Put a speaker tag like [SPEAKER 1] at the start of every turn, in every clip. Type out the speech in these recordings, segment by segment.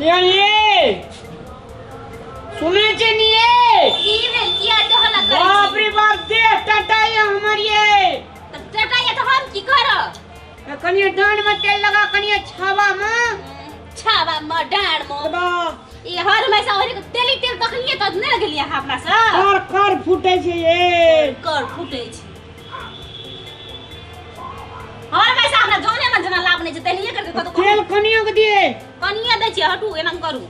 [SPEAKER 1] कनिया ये सुनै छै नी ये
[SPEAKER 2] की भेल किया एते हल्ला करै
[SPEAKER 1] बाप
[SPEAKER 2] छी
[SPEAKER 1] रे बाप देह टटाइए हमर ये
[SPEAKER 2] तऽ टटाइए तऽ हम की करब
[SPEAKER 1] ए, कनिया डाँड़ में तेल लगा कनिया छावा में
[SPEAKER 2] छावा में डाँड़ में
[SPEAKER 1] बाप
[SPEAKER 2] ई हर हमेशा ओहि के तेल ही तेल तखनिए तऽ नहि लगेलियै अहाँ अपना से
[SPEAKER 1] कर कर फूटे छै ये
[SPEAKER 2] कर फूटै छै हर हमेशा हमरा जाने में जेना लाभ नहि छै तेलिए करके कतौ
[SPEAKER 1] तेल कनिया के दिए
[SPEAKER 2] कनिए दै छियै हटू एना करू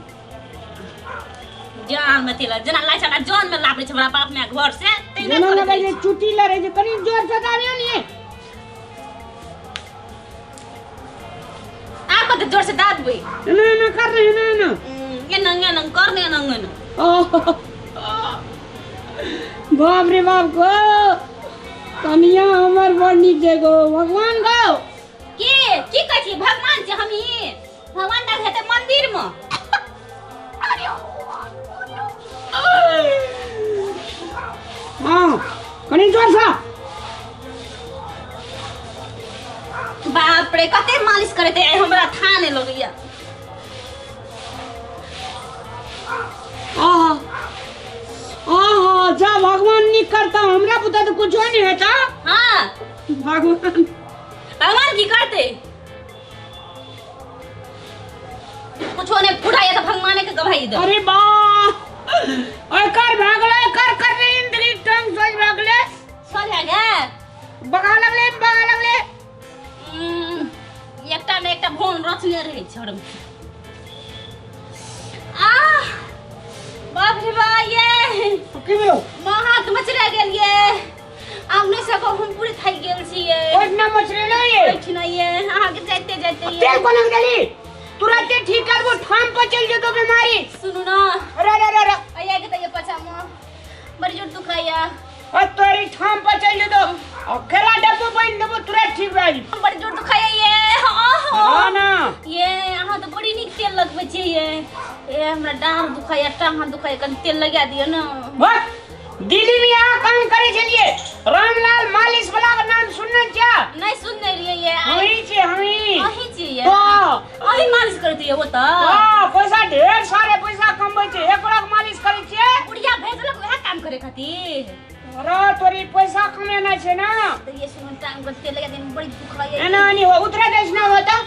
[SPEAKER 2] जान में तेल जेना लागै छै हमरा जान में लाभ छै हमरा बाप माय घर से तहिना
[SPEAKER 1] जेना
[SPEAKER 2] करैत
[SPEAKER 1] लगै
[SPEAKER 2] रहै
[SPEAKER 1] छै चुटी लड़ै छै कनि जोर से दाबियो नी
[SPEAKER 2] छै। आब कते जोर से दाबबै
[SPEAKER 1] एना एना कर रहे एना एना
[SPEAKER 2] एना एना कर ने एना एना
[SPEAKER 1] ओह, बाप रे बाप गो कनिया हमर बड़ नीक छै गो भगवान गो
[SPEAKER 2] की की कहै छी भगवान छै हम ई भगवान दास हेतै मंदिर में
[SPEAKER 1] हाँ कनि जोर से
[SPEAKER 2] बाप रे कते मालिश करैत है हमरा था नहि लगैया
[SPEAKER 1] आहा आहा जा भगवान नीक करता हमरा पुता तो कुछो नहीं हेता
[SPEAKER 2] हाँ
[SPEAKER 1] भगवान
[SPEAKER 2] भगवान की करते कुछो नहीं फुटाइया तो भगवान के गवाही दो
[SPEAKER 1] अरे बा ओए कर भागले कर कर रे इंद्री टंग सोच भागले
[SPEAKER 2] सोझ है गे
[SPEAKER 1] बगा लगले बगा लगले
[SPEAKER 2] एकटा ने एकटा भोन रचने रहै छै हरम आह बाप रे बा ये
[SPEAKER 1] की भेलो
[SPEAKER 2] माँ हाथ मचरा गेल ये आब नहि सकब हम पूरे थाकि गेल छियै
[SPEAKER 1] ओहिना मचरेलो ये
[SPEAKER 2] ओहिठिना ये अहाँके जाइते जाइते ये
[SPEAKER 1] तेल कोना देली तुरंते ठीक करबो ठाम पर चल जेतो बीमारी
[SPEAKER 2] सुनू ना
[SPEAKER 1] अरे अरे अरे अरे
[SPEAKER 2] अइया के तैयो पछा में बड़ी जोर दुखाइया
[SPEAKER 1] अरे तोरी ठाम पर चल जेतो और केला डब्बो बन देबो तुरंत ठीक भए जेतो
[SPEAKER 2] बड़ी जोर दुखाइया ये
[SPEAKER 1] हाँ ना
[SPEAKER 2] ये अहाँ तऽ बड़ी नीक तेल लगबै छियै ये ए हमरा डाँर दुखाइया टाँग हाथ दुखाइया कनि तेल लगा दियौ ने
[SPEAKER 1] बस दिल्ली में यहाँ काम करे छलिए रामलाल मालिश वाला के नाम सुनने छिया
[SPEAKER 2] नहीं सुनने रहियै ये
[SPEAKER 1] हम ही छियै हम ही
[SPEAKER 2] अहीं छियै
[SPEAKER 1] तो
[SPEAKER 2] अहीं मालिश करैत रहियै ओतऽ
[SPEAKER 1] हाँ पैसा ढेर सारे पैसा कमबै छै एक लाख मालिश करै छियै
[SPEAKER 2] बुढ़िया भेजलक वएह काम करे खातिर
[SPEAKER 1] अरे तोरी पैसा कमेना छै ना
[SPEAKER 2] तऽ ये सुन टांग पर तेल लगा दिन बड़ी दुख लगैया
[SPEAKER 1] एना नहीं हो उतरा देश ना होता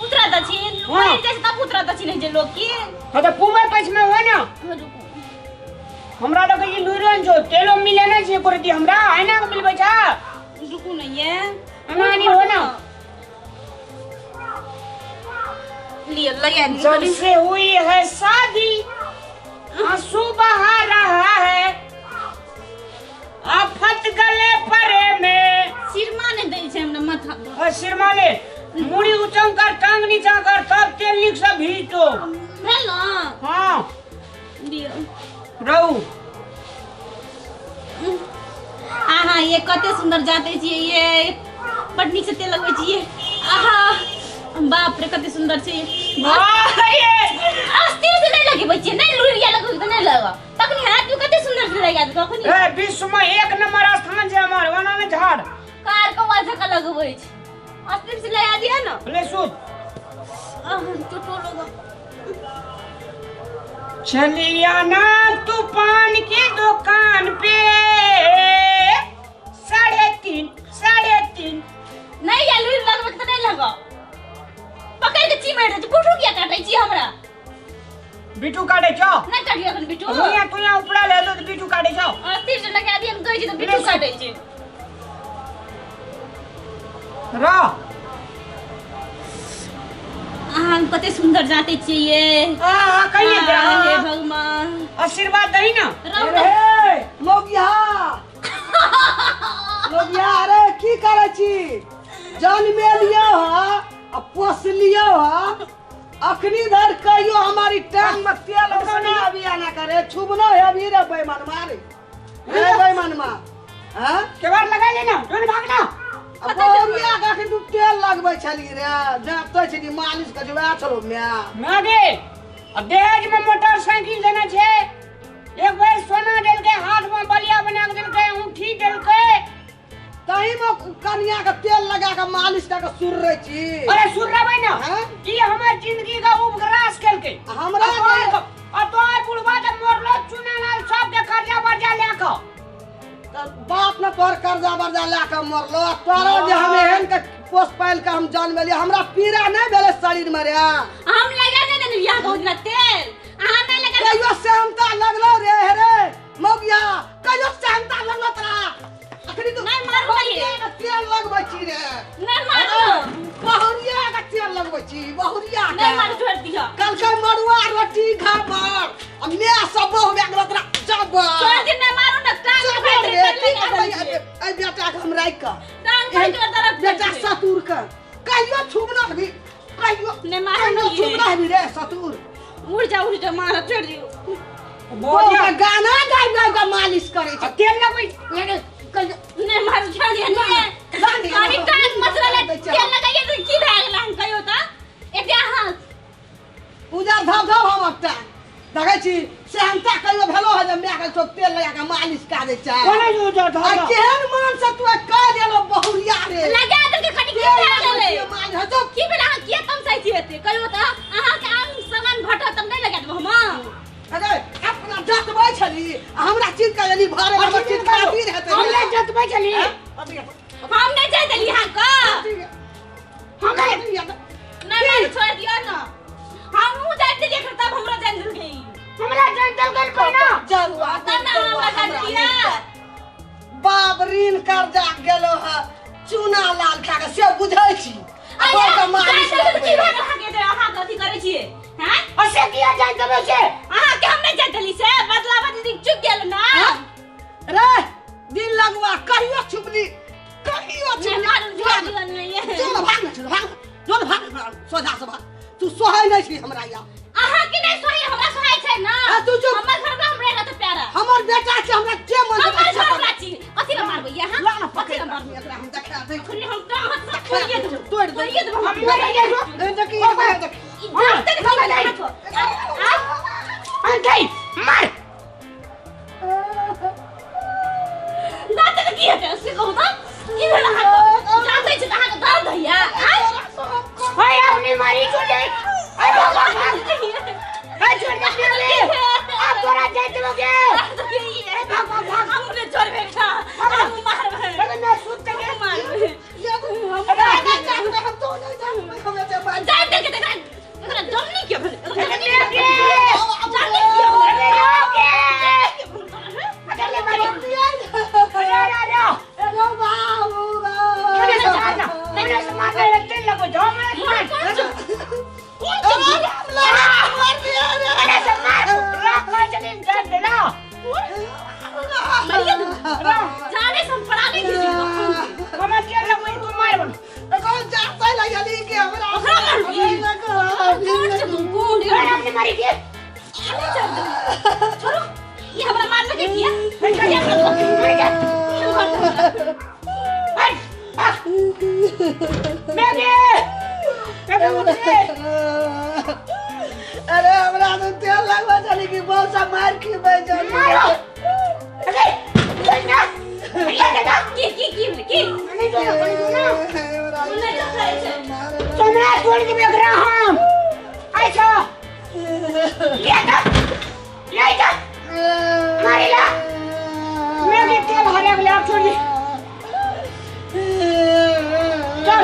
[SPEAKER 2] उतरा तऽ छी
[SPEAKER 1] हाँ।
[SPEAKER 2] मरि जाइ छै तब उतरा तऽ छी नहीं जे लोग की
[SPEAKER 1] हाँ तो पुमे पैस में हो ना
[SPEAKER 2] रुकू
[SPEAKER 1] हमरा लगे ई लुरन जो तेलो मिले ना छै एको हमरा आइना के मिलबै छै
[SPEAKER 2] रुकू नहीं ये
[SPEAKER 1] एना नहीं हो ना
[SPEAKER 2] लियो लगा दी
[SPEAKER 1] जब से हुई है शादी आंसू बहा रहा है आफत गले परे में
[SPEAKER 2] सिरमा नहीं दै छै हमरा माथा पर
[SPEAKER 1] और सिरमा ले मुड़ी ऊंचा कर टांग नीचा कर तब तेल निक से भीज दो
[SPEAKER 2] भेल ना
[SPEAKER 1] हाँ
[SPEAKER 2] दियौ
[SPEAKER 1] रहू
[SPEAKER 2] आहा ये कते सुंदर जाते छियै ये बड नीक से तेल लगबै छियै आहा बाप रे कते सुंदर छै अस्थिर से नहीं लगबै छियै नहीं लुरिया लगबै तऽ नहीं लगब तखनी हाथ में कते सुंदर से लगा देब तखनी
[SPEAKER 1] ए विश्व में एक नंबर स्थान छै हमर ओना ने झाड़
[SPEAKER 2] कार कौआ जकाँ लगबै छै अस्थिर से लगा दिअ ने
[SPEAKER 1] ले सुत
[SPEAKER 2] आह, चोटो लगल
[SPEAKER 1] चलिया ना तूफान की दुकान पे 3.5 3.5
[SPEAKER 2] नहीं या लुरि लगबै तऽ नहीं लगब पकड़ के चिमैड़ दै छै बुढ़ू किया काटै छी हमरा
[SPEAKER 1] बिटू काटे छो
[SPEAKER 2] नहीं काटियो अखन बिटू
[SPEAKER 1] दुनिया तुया उपड़ा ले लो तो बिटू काटे छो
[SPEAKER 2] अस्थिर से लगा दियन कहै छी तऽ बिटू काटै छै
[SPEAKER 1] रा
[SPEAKER 2] अहाँ कते सुंदर जाते छियै ये
[SPEAKER 1] हां हां कहिए दे
[SPEAKER 2] हे भगवान
[SPEAKER 1] आशीर्वाद दही ना
[SPEAKER 3] अरे लोगिया लोगिया अरे की करै छी जन्मे लियौ हा आ पोस लियौ हा अखनी धरि कहियो हमारी टांग में तेल नहीं अभी आना करे छुबनो है अभी रे बेईमान मारे रे बेईमान मा हां
[SPEAKER 1] केवाड़ लगा लेना जोन भागना
[SPEAKER 3] आ बौरिया के अखन तू तेल लगबै छली रे जापते छली मालिश कर वएह छलो म्या
[SPEAKER 1] ना गे आ दहेज में मोटरसाइकिल देना छे एक बेर सोना देलकै हाथ में बलिया बना के देलकै अंगूठी देलकै
[SPEAKER 3] तऽ सही में कनिया के तेल लगा के मालिश कर के सुर्रै छी।
[SPEAKER 1] अरे सुर्रबै ना,
[SPEAKER 3] हाँ?
[SPEAKER 1] ई हमर जिंदगी का उपग्रास केलकै।
[SPEAKER 3] हमरा
[SPEAKER 1] आ तोहर बुढ़वा जे मरलो चुनालाल सबके कर्जा बर्जा ले के।
[SPEAKER 3] त बाप ने तोहर कर्जा बर्जा ले के मरलो, आ तोरो जे हम एहन के पोस पाल के हम जनमेलियै, हमरा पीड़ा नहीं भेलै शरीर में रे।
[SPEAKER 2] हम लगा नहीं देने बियाह के दिन तेल। अहाँ नहीं लगा
[SPEAKER 3] कहियो सेहनता लगलो रे हे रे मौगिया, कहियो सेहनता लगलो तोरा? अखनी तो
[SPEAKER 2] नहीं मारू
[SPEAKER 3] बहुरिया के तेल लगबै छी रे।
[SPEAKER 2] नहीं मारू,
[SPEAKER 3] बहुरिया के तेल लगबै छी, बहुरिया के।
[SPEAKER 2] नहीं मारू, छोड़ दियो।
[SPEAKER 3] कल के मड़ुआ रोटी खाबर आ मैं सब बहु भए गेलो तोरा जबर।
[SPEAKER 2] छोड़ दे, नहीं मारू ना, टांग
[SPEAKER 3] जबर
[SPEAKER 2] फाड़ि
[SPEAKER 3] रे,
[SPEAKER 2] तेल
[SPEAKER 3] की
[SPEAKER 2] लगा
[SPEAKER 3] करबै?
[SPEAKER 2] देलियै।
[SPEAKER 3] एहि बेटा के हम राखि कऽ,
[SPEAKER 2] टांग फाड़ि के दर्द
[SPEAKER 3] बेटा
[SPEAKER 2] करै छै।
[SPEAKER 3] सतुर के कहियो छुबना हेबी, कहियो
[SPEAKER 2] नहीं मारू
[SPEAKER 3] कहियो
[SPEAKER 2] ना ये।
[SPEAKER 3] छुबना हेबी रे सतुर।
[SPEAKER 2] उड़ जा, उड़ जा, मारा छोड़ दियो।
[SPEAKER 3] बहु के गाना गाबि गाबि के मालिश करै छै।
[SPEAKER 1] तेल लगबै
[SPEAKER 3] कहियो
[SPEAKER 2] नहीं मारू, छोड़ दियो नहीं। अभी टांग मसरल तेल लगाइए तो की भए गेल अहाँ कहियो त? एते अहाँ
[SPEAKER 3] उजर धब धब हमर टांग देखै छी। सेहनता कहियो भेलो है जे माय के सब तेल लगा के मालिश कए दै छै?
[SPEAKER 1] कोना जो
[SPEAKER 3] आ
[SPEAKER 1] धर
[SPEAKER 3] केहन मान से तू कह देलो बहुरिया रे?
[SPEAKER 2] लगा देलकै खाली, की
[SPEAKER 3] तेल
[SPEAKER 2] भए
[SPEAKER 3] लगबै
[SPEAKER 2] गेलै?
[SPEAKER 3] छियै मालिश हेतौ।
[SPEAKER 2] की भेल अहाँ किया तमसाइ छियै एते कहियो त? अहाँके आम सामान घटत तब नहि लगा देबो हम?
[SPEAKER 3] अरे अपना जतबै छली आ हमरा चीज के एली भरे, हमर चीज खातिर हेतै।
[SPEAKER 1] हम नहि जतबै छली।
[SPEAKER 2] हम नहि जाय देली अहाँके।
[SPEAKER 1] हमरा
[SPEAKER 2] नहीं मारू, छोड़ दियो ना। हमहूँ जाय देलियै एखन, तब हमरो जाय देलकै ई।
[SPEAKER 1] हमरा जान देलकै पहिना।
[SPEAKER 3] जरुआ
[SPEAKER 2] तब ना हमरा जाय देलियै।
[SPEAKER 3] बाप ऋण कर्जा गेलो है चूना लाल खा के, से बुझै छी। आ
[SPEAKER 2] अरे,
[SPEAKER 3] तोर के मालिश
[SPEAKER 2] जाय देलियै तऽ की
[SPEAKER 3] लगबै।
[SPEAKER 2] भए गेल अहाँके एते अहाँके अथी करै छियै हैं?
[SPEAKER 1] असे किया जान देबै छै?
[SPEAKER 2] अहाँके हम नहि जाय देली से बदला बदली चुक गेल ना।
[SPEAKER 3] रे दिन लगवा कहियो छुपली, कहियो
[SPEAKER 2] नहीं
[SPEAKER 3] छुपली।
[SPEAKER 2] मारू, छोड़ दियो नहीं।
[SPEAKER 3] चल भाग ना, चल भाग, चल भाग ना, सोझा से भाग। तू सोहै नहीं छी हमरा या।
[SPEAKER 2] अहाँके नहि सोहाइ, हमरा सोहाइ छै ना।
[SPEAKER 3] आ, तू चुप।
[SPEAKER 2] हमर घरमे हम रहला तऽ प्यारा।
[SPEAKER 3] हमर बेटा छै, हमरा जे मन
[SPEAKER 2] हमर
[SPEAKER 3] हेतै से
[SPEAKER 2] घर
[SPEAKER 3] करबै।
[SPEAKER 2] वाला छी, कथी लए मारबै अहाँ?
[SPEAKER 3] ला ना
[SPEAKER 2] कथी
[SPEAKER 3] पकड़
[SPEAKER 2] लए मारबै?
[SPEAKER 3] एकरा हम देखा दै।
[SPEAKER 2] अखनी हम टांग हाथ से तोड़िए देबो।
[SPEAKER 3] तोड़ि देबो।
[SPEAKER 2] तोड़िए देबो हम।
[SPEAKER 1] हम मरि जेबो।
[SPEAKER 3] ए, देखी, ए, देखी।
[SPEAKER 2] ई दाँत देखी
[SPEAKER 1] लगा
[SPEAKER 2] हाथ। आ
[SPEAKER 1] अंकल मार।
[SPEAKER 2] दाँत की हेतै से कहू तऽ? की भेल अहाँके? जानै छी तऽ अहाँके दर्द होइया? आँय?
[SPEAKER 1] हाय अपनी मारी छोड़ दे। अरे बाबा भाग। हाय छोड़ दे मेरे। अब तोरा जाय देबो के। भाग भाग भाग।
[SPEAKER 2] हम नहि छोड़बै एकरा। हम मारबै।
[SPEAKER 1] अरे मैं सुत के
[SPEAKER 2] हम मारबै।
[SPEAKER 3] हम तो नहीं जानबै, हम एते बाज
[SPEAKER 2] जाय देलकै तऽ एकरा एकरा जमनी किया भेलै? एकरा
[SPEAKER 1] अरे
[SPEAKER 2] जमनी
[SPEAKER 1] मेरे
[SPEAKER 2] किया भेलै? जमनी किया भेलै?
[SPEAKER 1] अरे मारी। अरे अरे अरे।
[SPEAKER 3] एगो बाबू गो।
[SPEAKER 1] अरे से मारना। अरे से मारना तेल लगो जाओ मैं मार।
[SPEAKER 3] अरे राम लाल, मार दिया रे।
[SPEAKER 1] अरे से मार। राख ला चली जान दे ना।
[SPEAKER 2] मारिए दू। जाने से हम पड़ा नहीं छी।
[SPEAKER 1] हमरा तेल लगो तू मार बन।
[SPEAKER 3] एगो जातै लगली के हमरा।
[SPEAKER 2] ओकरा मारबी? कोन छै तू? कोन?
[SPEAKER 1] अरे अपनी मारी के।
[SPEAKER 2] छोड़ो। ई हमरा मारलकै किया?
[SPEAKER 1] अरे
[SPEAKER 2] हमरा
[SPEAKER 1] मेरे। मेरे उठ रे।
[SPEAKER 3] अरे हमरा तो तेल लगवा चली कि बहुत सा मार खिबै चली।
[SPEAKER 1] मारो। अरे चल ना। ये दादा।
[SPEAKER 2] की की की भेलै? की?
[SPEAKER 1] नहीं जो ना, नहीं जो ना।
[SPEAKER 2] नहि जो करै छै।
[SPEAKER 1] चमड़ा तोड़ के एकरा हम। ऐसा। ये दा। ये दा। मारेला। मैं के तेल हरे गले आप छोड़ दे। चल।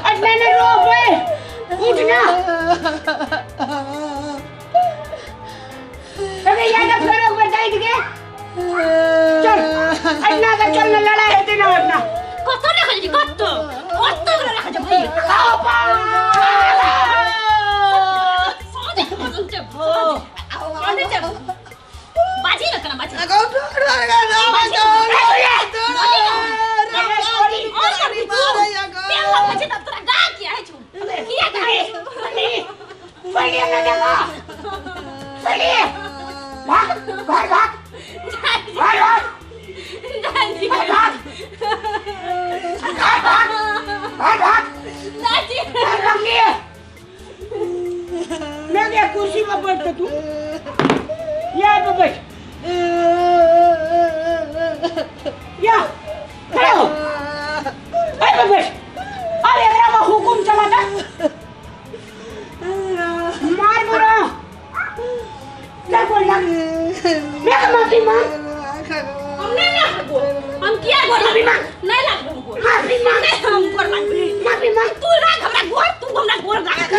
[SPEAKER 1] अटने ने रो बे। उठ ना। अरे ये दा फिर एक बार जाई के। चल। अटना का चल ना लड़ाई हेते ना अपना।
[SPEAKER 2] कत राखल छी? कत? कत राखल छै भैया?
[SPEAKER 1] आओ पा।
[SPEAKER 2] साँझ के छै। साँझ छै। बाजी न कना बाजी।
[SPEAKER 3] एगो
[SPEAKER 2] और करबी तू? तेल लगबै छै तब तोरा गा किया होइ छौ? किया गा होइ छौ?
[SPEAKER 1] पहले ना देखो। पहले भाग भाग भाग भाग भाग भाग भाग भाग भाग भाग लिए। मैं क्या कुर्सी पर बैठ तू यहाँ पे बैठ या खड़ा हो। लाग। मैं माफी मांग।
[SPEAKER 2] हम नहीं लागबो। हम किया गोर
[SPEAKER 1] माफी मांग।
[SPEAKER 2] नहीं लागबो गोर।
[SPEAKER 1] माफी मांग।
[SPEAKER 2] नहीं हम गोर लागबो।
[SPEAKER 1] माफी मांग।
[SPEAKER 2] तू राख हमरा गोर, तू हमरा गोर राख।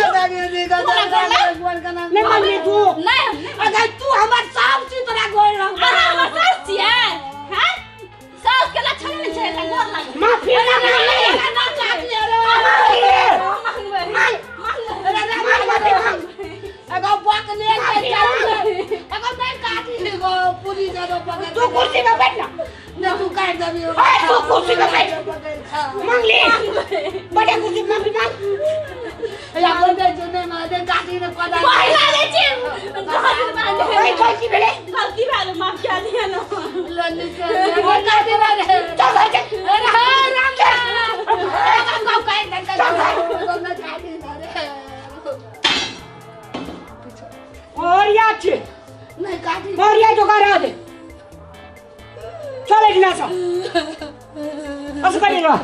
[SPEAKER 1] नहीं मांगली तू।
[SPEAKER 2] नहीं हम नहीं।
[SPEAKER 3] अगर तू हमर साफ छी तोरा गोर रंग।
[SPEAKER 2] अहाँ हमर सास छियै हैं? सास के लक्षण नहि छै एकरा गोर लागबो।
[SPEAKER 1] माफी मांग।
[SPEAKER 3] ना चाहती रे।
[SPEAKER 1] माफी
[SPEAKER 2] मांगबै।
[SPEAKER 1] मांग।
[SPEAKER 2] मांगबै।
[SPEAKER 1] मांग माफी मांग।
[SPEAKER 3] एगो बक ले के चल एगो नहीं काटी एगो पुलिस एगो पकड़।
[SPEAKER 1] तू कुर्सी पे बैठ ना।
[SPEAKER 3] ना तू काट देबी।
[SPEAKER 1] ओए, तू कुर्सी पे बैठ। मांग ले। बैठे कुर्सी पे माफी मांग।
[SPEAKER 3] या बोल दे जो नहीं मारे काटी ने पता।
[SPEAKER 2] गोर लागै छी।
[SPEAKER 1] ओए गलती भेलै।
[SPEAKER 2] गलती भेल माफ कए दिअ न।
[SPEAKER 3] लल्ली के वो काटी रे।
[SPEAKER 1] चल भाई चल।
[SPEAKER 3] अरे हाँ, राम राम गाँव काट दे ना काटी रे।
[SPEAKER 1] और याद छे
[SPEAKER 3] नहीं काटी।
[SPEAKER 1] और याद जोगार आ दे। चल एठिना सँ। असगरे रह।